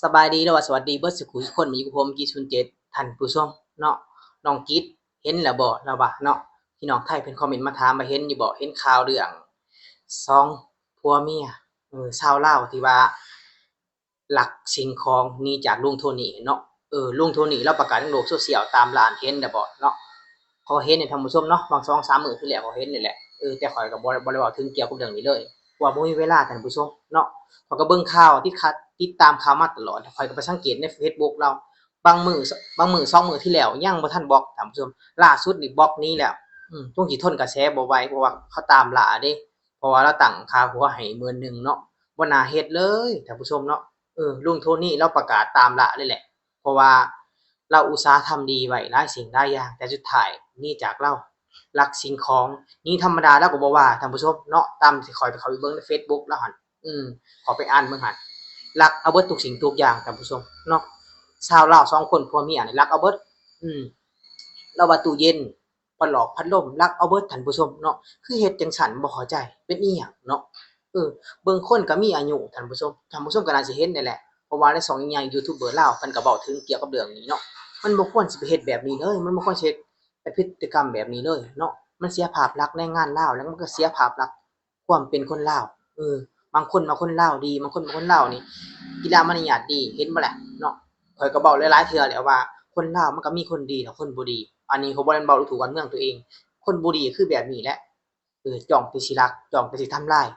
ສະບາຍດີ ຫຼືວ່າສະຫວັດດີເບິດສູ່ຜູ້ສູ່ຄົນ ມາຢູ່ກັບຜົມ ກິດ ສູນເຈັດ ທ່ານຜູ້ຊົມເນາະ. ນ້ອງກິດເຫັນແລ້ວບໍ່ ລາວວ່າເນາະ. ພີ່ນ້ອງໄທເພິ່ນຄອມເມັນມາຖາມວ່າເຫັນຢູ່ບໍ່ ເຫັນຂ່າວເລື່ອງສອງຜົວເມຍ ເອີ ຊາວລາວທີ່ວ່າລັກສິ່ງຂອງໜີຈາກລຸງໂທນີ້ເນາະ. ເອີ ລຸງໂທນີ້ລາວປະກາດໃນໂລກໂຊຊຽວຕາມລ່າ ເຫັນແລ້ວບໍ່ເນາະ? ເຮົາເຫັນນີ້ທ່ານຜູ້ຊົມເນາະ ຫວ່າງສອງສາມມື້ທີ່ແລ້ວເຮົາເຫັນນີ້ແຫຼະ. ເອີ ແຕ່ຂ້ອຍກໍບໍ່ ບໍ່ໄດ້ເວົ້າເຖິງກ່ຽວກັບເລື່ອງນີ້ເລີຍ ເພາະວ່າບໍ່ມີເວລາທ່ານຜູ້ຊົມເນາະ. ຂ້ອຍກໍເບິ່ງຂ່າວ ຕິດຂະ ຕິດຕາມຂ່າວມາຕະຫຼອດ. ຂ້ອຍກໍໄປສັງເກດໃນເຟສບຸກລາວ ບາງມື້ ບາງມື້ສອງມື້ທີ່ແລ້ວຍັງບໍ່ທັນບລັອກທ່ານຜູ້ຊົມ ລ່າສຸດນີ້ບລັອກໜີແລ້ວ. ອືມ ຄົງຊິທົນກະແສບໍ່ໄຫວ ເພາະວ່າເຂົາຕາມລ່າເດ້ ເພາະວ່າລາວຕັ້ງຄ່າຫົວໃຫ້ໝື່ນໜຶ່ງເນາະ. ບໍ່ໜ້າເຮັດເລີຍທ່ານຜູ້ຊົມເນາະ. ເອີ ລຸງໂທນີ້ລາວປະກາດຕາມລ່າເລີຍແຫຼະ ເພາະວ່າລາວອຸດສາທຳດີໄວ້ຫຼາຍສິ່ງຫຼາຍຢ່າງ ແຕ່ສຸດທ້າຍໜີຈາກລາວ ລັກສິ່ງຂອງໜີ. ທຳມະດາລາວກໍບໍ່ວ່າທ່ານຜູ້ຊົມເນາະ ຕາມທີ່ຂ້ອຍໄປເຂົ້າໄປເບິ່ງໃນເຟສບຸກລາວຫັ້ນ ອືມ ເຂົ້າໄປອ່ານເບິ່ງຫັ້ນ ລັກເອົາເບິດທຸກສິ່ງທຸກຢ່າງທ່ານຜູ້ຊົມເນາະ. ຊາວລາວສອງຄົນຜົວເມຍນີ້ລັກເອົາເບິດ ອືມ ລາວວ່າຕູ້ເຢັນ ພັດລອກພັດລົມ ລັກເອົາເບິດທ່ານຜູ້ຊົມເນາະ. ຄືເຮັດຈັ່ງຊັ້ນ ບໍ່ເຂົ້າໃຈເປັນອີ່ຫຍັງເນາະ. ເອີ ເບິ່ງຄົນກໍມີອາຍຸທ່ານຜູ້ຊົມ ທ່ານຜູ້ຊົມກໍໜ້າຊິເຫັນນີ້ແຫຼະ ເພາະວ່າໃນຊ່ອງໃຫຍ່ໆ ຢູທູບເບີລາວເພິ່ນກໍເວົ້າເຖິງກ່ຽວກັບເລື່ອງນີ້ເນາະ. ມັນບໍ່ຄວນຊິໄປເຮັດແບບນີ້ເລີຍ ມັນບໍ່ຄວນຊິເຮັດ ແຕ່ພຶດຕິກຳແບບນີ້ເລີຍເນາະ. ມັນເສຍພາບລັກແຮງງານລາວ ແລ້ວມັນກໍເສຍພາບລັກຄວາມເປັນຄົນລາວ. ເອີ ບາງຄົນວ່າຄົນລາວດີ ບາງຄົນວ່າຄົນລາວນີ້ກິລະມານະຍາດດີ ເຫັນບໍ່ລະເນາະ. ຂ້ອຍກໍເວົ້າຫຼາຍໆເທື່ອແລ້ວວ່າ ຄົນລາວມັນກໍມີຄົນດີ ແລະ ຄົນບໍ່ດີ. ອັນນີ້ຂ້ອຍບໍ່ໄດ້ເວົ້າດູຖູກບ້ານເມືອງຕົວເອງ ຄົນບໍ່ດີຄືແບບນີ້ແຫຼະ. ເອີ ຈ້ອງແຕ່ຊິລັກ ຈ້ອງແຕ່ຊິທຳລາຍ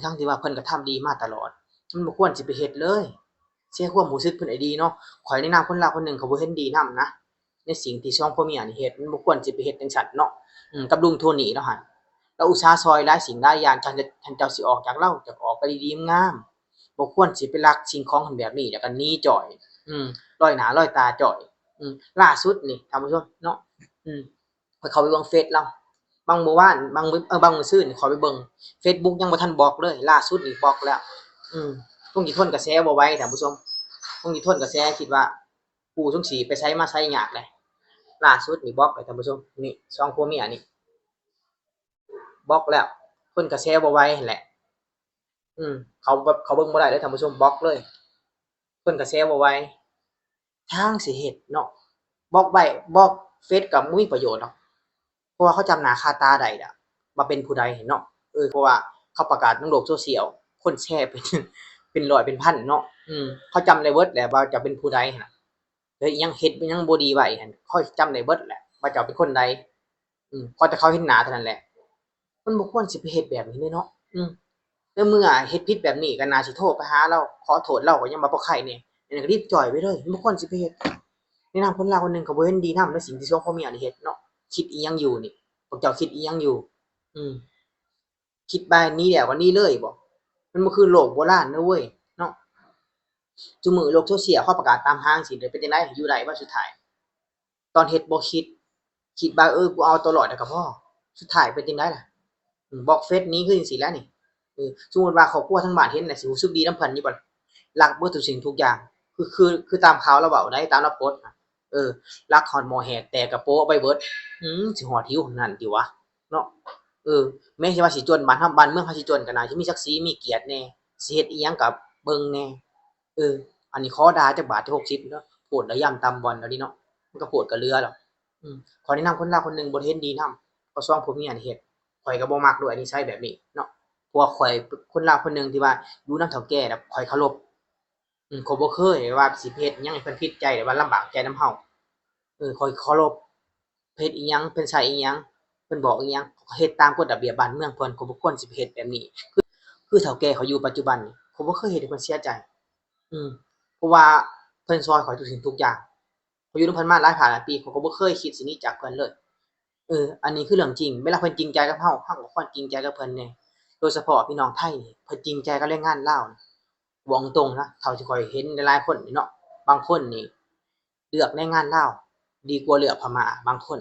ທັງໆທີ່ວ່າເພິ່ນກໍທຳດີມາຕະຫຼອດ. ມັນບໍ່ຄວນຊິໄປເຮັດເລີຍ ເສຍຄວາມຮູ້ສຶກເພິ່ນອີ່ຫຼີເນາະ. ຂ້ອຍໃນນາມຄົນລາວຄົນໜຶ່ງ ຂ້ອຍບໍ່ເຫັນດີນຳນະ ໃນສິ່ງທີ່ສອງຜົວເມຍນີ້ເຮັດ ມັນບໍ່ຄວນຊິໄປເຮັດຈັ່ງຊັ້ນເນາະ. ອືມ ກັບລຸງໂທນີ້ລາວຫັ້ນ ລາວອຸດສາຊ່ອຍຫຼາຍສິ່ງຫຼາຍຢ່າງ ຈັ່ງ ຈັ່ງເຈົ້າຊິອອກຈາກລາວ ຈາກອອກໄປດີໆງາມໆ ບໍ່ຄວນຊິໄປລັກສິ່ງຂອງເພິ່ນແບບນີ້ ແລ້ວກໍໜີຈ້ອຍ ອືມ ລອຍໜ້າລອຍຕາຈ້ອຍ. ອືມ ລ່າສຸດນີ້ທ່ານຜູ້ຊົມເນາະ ອືມ ຂ້ອຍເຂົ້າໄປເບິ່ງເຟສລາວ ບາງມື້ວານ ບາງມື້ ເອີ ບາງມື້ຊືນຂ້ອຍໄປເບິ່ງເຟສບຸກ ຍັງບໍ່ທັນບລັອກເລີຍ ລ່າສຸດນີ້ບລັອກແລ້ວ. ອືມ ຄົງຊິທົນກະແສບໍ່ໄຫວທ່ານຜູ້ຊົມ ຄົງຊິທົນກະແສ ຄິດວ່າ ກູສົງຊິໄປໃສມາໃສຍາກເດ້. ລ່າສຸດນີ້ບລັອກແລ້ວທ່ານຜູ້ຊົມ ນີ້ສອງຜົວເມຍນີ້ບລັອກແລ້ວ ທົນກະແສບໍ່ໄຫວຫັ້ນແຫຼະ. ອືມ ເຂົາແບບ ເຂົາເບິ່ງບໍ່ໄດ້ເລີຍທ່ານຜູ້ຊົມ ບລັອກເລີຍ ທົນກະແສບໍ່ໄຫວ. ທາງຊິເຮັດເນາະ ບລັອກໄວ້ ບລັອກເຟສກໍບໍ່ມີປະໂຫຍດດອກ ເພາະວ່າເຂົາຈຳໜ້າຄ່າຕາໄດ້ລະ ວ່າເປັນຜູ້ໃດເນາະ. ເອີ ເພາະວ່າເຂົາປະກາດໃນໂລກໂຊຊຽວ ຄົນແຊເປັນ ເປັນຮ້ອຍເປັນພັນເນາະ. ອືມ ເຂົາຈຳໄດ້ເບິດແຫຼະວ່າເຈົ້າເປັນຜູ້ໃດຫັ້ນນະ ເຮັດອີ່ຫຍັງ ເຮັດອີ່ຫຍັງບໍ່ດີໄວ້ຫັ້ນ ເຂົາຈຳໄດ້ເບິດແຫຼະວ່າເຈົ້າເປັນຄົນໃດ. ອືມ ຂໍແຕ່ເຂົາເຫັນໜ້າເທົ່ານັ້ນແຫຼະ ມັນບໍ່ຄວນຊິໄປເຮັດແບບນີ້ເດ້ເນາະ. ອືມ ໃນເມື່ອເຮັດຜິດແບບນີ້ກໍໜ້າຊິໂທໄປຫາລາວ ຂໍໂທດລາວກໍຍັງວ່າພໍໄຄແດ່ ອັນນີ້ກໍລີບຈ່ອຍໄປເລີຍ ມັນບໍ່ຄວນຊິໄປເຮັດ. ໃນນາມຄົນລາວຄົນໜຶ່ງກໍບໍ່ເຫັນດີນຳໃນສິ່ງທີ່ສອງຜົວເມຍນີ້ເຮັດເນາະ. ຄິດອີ່ຫຍັງຢູ່ນີ້ ພວກເຈົ້າຄິດອີ່ຫຍັງຢູ່? ອືມ ຄິດວ່າໜີແລ້ວກໍໜີເລີຍບໍ? ມັນບໍ່ຄືໂລກໂບລານເດີເວີຍເນາະ. ຊຸມື້ໂລກໂຊຊຽວເຂົາປະກາດຕາມຫາຈັ່ງຊີ້ ເປັນຈັ່ງໃດ ຢູ່ໄດ້ບໍ່ສຸດທ້າຍ? ຕອນເຮັດບໍ່ຄິດ ຄິດວ່າ ເອີ ກູເອົາຕົວລອດແລ້ວກໍພໍ ສຸດທ້າຍເປັນຈັ່ງໃດລະ? ອືມ ບລັອກເຟສໜີຄືຈັ່ງຊີ້ແຫຼະນີ້. ເອີ ສົມມຸດວ່າຄອບຄົວທາງບ້ານເຫັນນະ ຊິຮູ້ສຶກດີນຳເພິ່ນຢູ່ບໍ່? ລັກເບິດທຸກສິ່ງທຸກຢ່າງ ຄື ຄື ຄືຕາມຂ່າວລາວເວົ້າໃດ໋ ຕາມລາວໂພສນະ. ເອີ ລັກຮອດໝໍ້ແຫກແຕກກະໂປະໄປເບິດ ອືມ ຊິຮອດຫິວຫັ້ນນັ້ນຕິວະເນາະ. ເອີ ແມ້ຊິວ່າຊິຈົນ ບ້ານເຮົາ ບ້ານເມືອງເຮົາຊິຈົນກໍໜ້າຊິມີສັກສີມີກຽດແດ່ ຊິເຮັດອີ່ຫຍັງກໍເບິ່ງແດ່. ເອີ ອັນນີ້ຂໍດ່າຈັກບາດ ຈັກຫົກສິບເນາະ ໂພດລະຢ້ຳຕຳບ່ອນແລ້ວນີ້ເນາະ ມັນກໍໂພດກໍເຫຼືອແລ້ວ. ອືມ ຂໍແນະນຳຄົນລາວຄົນໜຶ່ງ ບໍ່ເຫັນດີນຳ ກໍສອງຜົວເມຍນີ້ເຮັດ ຂ້ອຍກໍບໍ່ມັກດ້ວຍນິໄສແບບນີ້ເນາະ. ເພາະວ່າຂ້ອຍຄົນລາວຄົນໜຶ່ງທີ່ວ່າຢູ່ນຳເຖົ້າແກ່ແລ້ວ ຂ້ອຍເຄົາລົບ ອືມ ຂ້ອຍບໍ່ເຄີຍວ່າຊິໄປເຮັດຫຍັງໃຫ້ເພິ່ນຜິດໃຈ ຫຼືວ່າລຳບາກໃຈນຳເຮົາ. ເອີ ຂ້ອຍເຄົາລົບ ເພິ່ນເຮັດອີ່ຫຍັງ ເພິ່ນໃຊ້ອີ່ຫຍັງ ເພິ່ນບອກອີ່ຫຍັງ ເຮົາເຮັດຕາມກົດລະບຽບບ້ານເມືອງເພິ່ນ. ຂ້ອຍບໍ່ຄວນຊິໄປເຮັດແບບນີ້ ຄື ຄືເຖົ້າແກ່ເຂົາຢູ່ປັດຈຸບັນນີ້ ຂ້ອຍບໍ່ເຄີຍເຮັດໃຫ້ເພິ່ນເສຍໃຈ. ອືມ ເພາະວ່າເພິ່ນຊ່ອຍຂ້ອຍທຸກສິ່ງທຸກຢ່າງ ຂ້ອຍຢູ່ນຳເພິ່ນມາຫຼາຍພາກຫຼາຍປີ ຂ້ອຍກໍບໍ່ເຄີຍຄິດຊິໜີຈາກເພິ່ນເລີຍ. ເອີ ອັນນີ້ຄືເລື່ອງຈິງ ເວລາເພິ່ນຈິງໃຈກັບເຮົາ ເຮົາກໍຄວນຈິງໃຈກັບເພິ່ນແດ່. ໂດຍສະເພາະພີ່ນ້ອງໄທນີ້ ເພິ່ນຈິງໃຈກັບແຮງງານລາວ ເວົ້າຕົງໆນະ ເທົ່າທີ່ຂ້ອຍເຫັນຫຼາຍໆຄົນນີ້ເນາະ ບາງຄົນນີ້ເລືອກແຮງງານລາວດີກວ່າເລືອກພະມ້າບາງຄົນ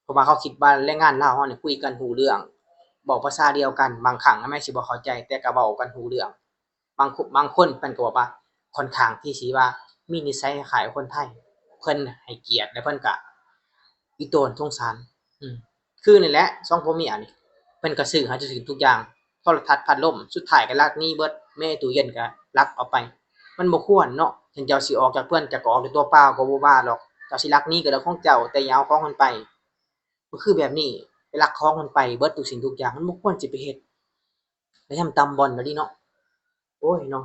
ເພາະວ່າເຂົາຄິດວ່າແຮງງານລາວເຮົານີ້ຄຸຍກັນຮູ້ເລື່ອງ ເວົ້າພາສາດຽວກັນ ບາງຄັ້ງແມ່ນຊິບໍ່ເຂົ້າໃຈ ແຕ່ກໍເວົ້າກັນຮູ້ເລື່ອງ. ບາງຄົນ ບາງຄົນເພິ່ນກໍບອກວ່າ ຂ້ອນຂ້າງທີ່ຊິວ່າມີນິໄສຄ້າຍຄົນໄທ ເພິ່ນໃຫ້ກຽດ ແລະ ເພິ່ນກະອີໂຕນສົງສານ. ອືມ ຄືນີ້ແຫຼະ ສອງຜົວເມຍນີ້ ເພິ່ນກະຊື້ໃຫ້ທຸກສິ່ງທຸກຢ່າງ ໂທລະທັດ ພັດລົມ ສຸດທ້າຍກະລັກໜີເບິດ ແມ້ຕູ້ເຢັນກະລັກເອົາໄປ. ມັນບໍ່ຄວນເນາະ ເຖິງເຈົ້າຊິອອກຈາກເຮືອນ ເຈົ້າກໍອອກດ້ວຍຕົວເປົ່າກໍບໍ່ວ່າດອກ, ເຈົ້າຊິລັກໜີກໍເລື່ອງຂອງເຈົ້າ, ແຕ່ຢ່າເອົາຂອງເພິ່ນໄປ. ມັນຄືແບບນີ້, ໄປລັກຂອງເພິ່ນໄປເບິດທຸກສິ່ງທຸກຢ່າງ, ມັນບໍ່ຄວນຊິໄປເຮັດ. ລະຍາມຕຳບ່ອນແບບນີ້ເນາະ. ໂອ້ຍເນາະ,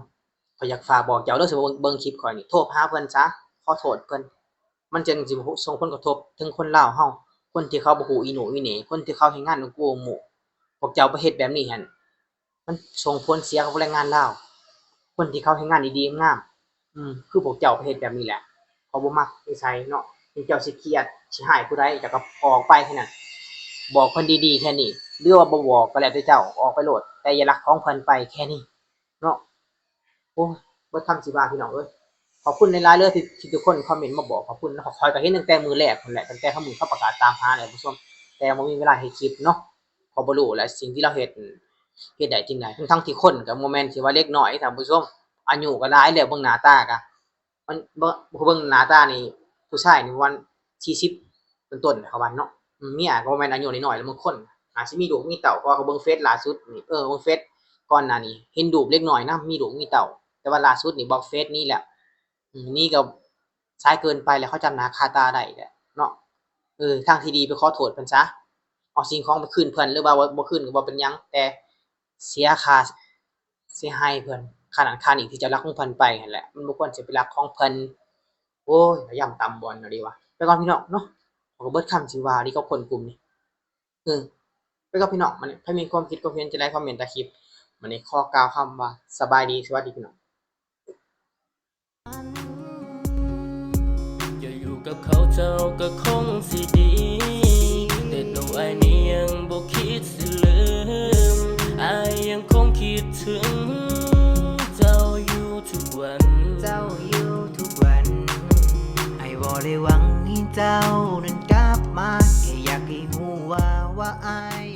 ຂ້ອຍຢາກຝາກບອກເຈົ້າເດີ, ເບິ່ງ ເບິ່ງຄລິບຂ້ອຍນີ້, ໂທຫາເພິ່ນຊະ, ຂໍໂທດເພິ່ນ, ມັນຈັ່ງຊິບໍ່ສົ່ງຜົນກະທົບເຖິງຄົນລາວເຮົາ, ຄົນທີ່ເຂົາບໍ່ຮູ້ອີໂໜອີເໜ, ຄົນທີ່ເຂົາເຮັດງານອຸກຸອຸໝຸ. ພວກເຈົ້າໄປເຮັດແບບນີ້ຫັ້ນ, ມັນສົ່ງຜົນເສຍກັບແຮງງານລາວ, ຄົນທີ່ເຂົາເຮັດງານດີໆງາມໆ. ອືມ ຄືພວກເຈົ້າໄປເຮັດແບບນີ້ແຫຼະ, ເຂົາບໍ່ມັກນິໄສເນາະ. ເຈົ້າຊິຄຽດ ຊິຮ້າຍຜູ້ໃດ ເຈົ້າກໍອອກໄປແຄ່ນັ້ນ, ບອກເພິ່ນດີໆແຄ່ນີ້, ຫຼືວ່າບໍ່ບອກກໍແລ້ວແຕ່ເຈົ້າ, ອອກໄປໂລດ, ແຕ່ຢ່າລັກຂອງເພິ່ນໄປ ແຄ່ນີ້ເນາະ. ໂອ້ຍ ເບິດຄຳຊິວ່າ ພີ່ນ້ອງເອີຍ. ຂອບຄຸນຫຼາຍໆເດີ ທີ່ ທີ່ທຸກຄົນຄອມເມັນມາບອກ, ຂອບຄຸນ. ຂ້ອຍກໍເຫັນຕັ້ງແຕ່ມື້ແລກພຸ້ນແຫຼະ, ຕັ້ງແຕ່ເຂົາ ມື້ເຂົາປະກາດຕາມຫາແຫຼະ ທ່ານຜູ້ຊົມ, ແຕ່ບໍ່ມີເວລາເຮັດຄລິບເນາະ. ເຂົາບໍ່ຮູ້ແຫຼະ ສິ່ງທີ່ລາວເຮັດ ເຮັດໄດ້ຈັ່ງໃດ, ທັງໆທີ່ຄົນກໍບໍ່ແມ່ນຊິວ່າເດັກນ້ອຍ ທ່ານຜູ້ຊົມ, ອາຍຸກໍຫຼາຍແລ້ວ, ເບິ່ງໜ້າຕາກໍ ມັນ ເບິ່ງ ເບິ່ງໜ້າຕານີ້ ຜູ້ຊາຍນີ້ປະມານສີ່ສິບຕົ້ນໆ ເຂົາວ່າເນາະ. ເມຍກໍບໍ່ແມ່ນອາຍຸນ້ອຍໆແລ້ວ, ບາງຄົນອາດຊິມີລູກມີເຕົ້າ, ເພາະວ່າເຂົາເບິ່ງເຟສລ່າສຸດນີ້, ເອີ ເບິ່ງເຟສກ່ອນໜ້ານີ້ ເຫັນຮູບເດັກນ້ອຍນຳ, ມີລູກມີເຕົ້າ, ແຕ່ວ່າລ່າສຸດນີ້ບລັອກເຟສໜີແລ້ວ. ອືມ ນີ້ກໍສາຍເກີນໄປແລ້ວ, ເຂົາຈຳໜ້າຄ່າຕາໄດ້ແລ້ວເນາະ. ເອີ ທາງທີ່ດີໄປຂໍໂທດເພິ່ນຊະ, ເອົາສິ່ງຂອງໄປຄືນເພິ່ນ, ຫຼືວ່າບໍ່ ບໍ່ຄືນກໍບໍ່ເປັນຫຍັງ, ແຕ່ເສຍຄ່າເສຍຫາຍເພິ່ນ, ຄ່ານັ້ນຄ່ານີ້ທີ່ເຈົ້າລັກຂອງເພິ່ນໄປຫັ້ນແຫຼະ. ມັນບໍ່ຄວນຊິໄປລັກຂອງເພິ່ນ. ໂອ້ຍ ລະຍາມຕຳບ່ອນເນາະ ດີວ່າ. ໄປກ່ອນ ພີ່ນ້ອງເນາະ, ຂ້ອຍກໍເບິດຄຳຊິວ່າເດກັບຄົນກຸ່ມນີ້. ເອີ ໄປກ່ອນ ພີ່ນ້ອງ, ບັດນີ້ໃຜມີຄວາມຄິດຄວາມເຫັນຈັ່ງໃດ ຄອມເມັນໃຕ້ຄລິບ. ບັດນີ້ຂໍກ່າວຄຳວ່າ ສະບາຍດີ ສະຫວັດດີ ພີ່ນ້ອງ. ຈະຢູ່ກັບເຂົາເຈົ້າກໍຄົງຊິດີ, ແຕ່ໂຕອ້າຍນີ້ຍັງບໍ່ຄິດຊິລືມ, ອ້າຍຍັງຄົງຄິດເຖິງເຈົ້າຢູ່ທຸກວັນ, ເຈົ້າຢູ່ທຸກວັນ. ອ້າຍບໍ່ໄດ້ຫວັງໃຫ້ເຈົ້ານັ້ນກັບມາ, ແຄ່ຢາກໃຫ້ຮູ້ວ່າ ວ່າອ້າຍ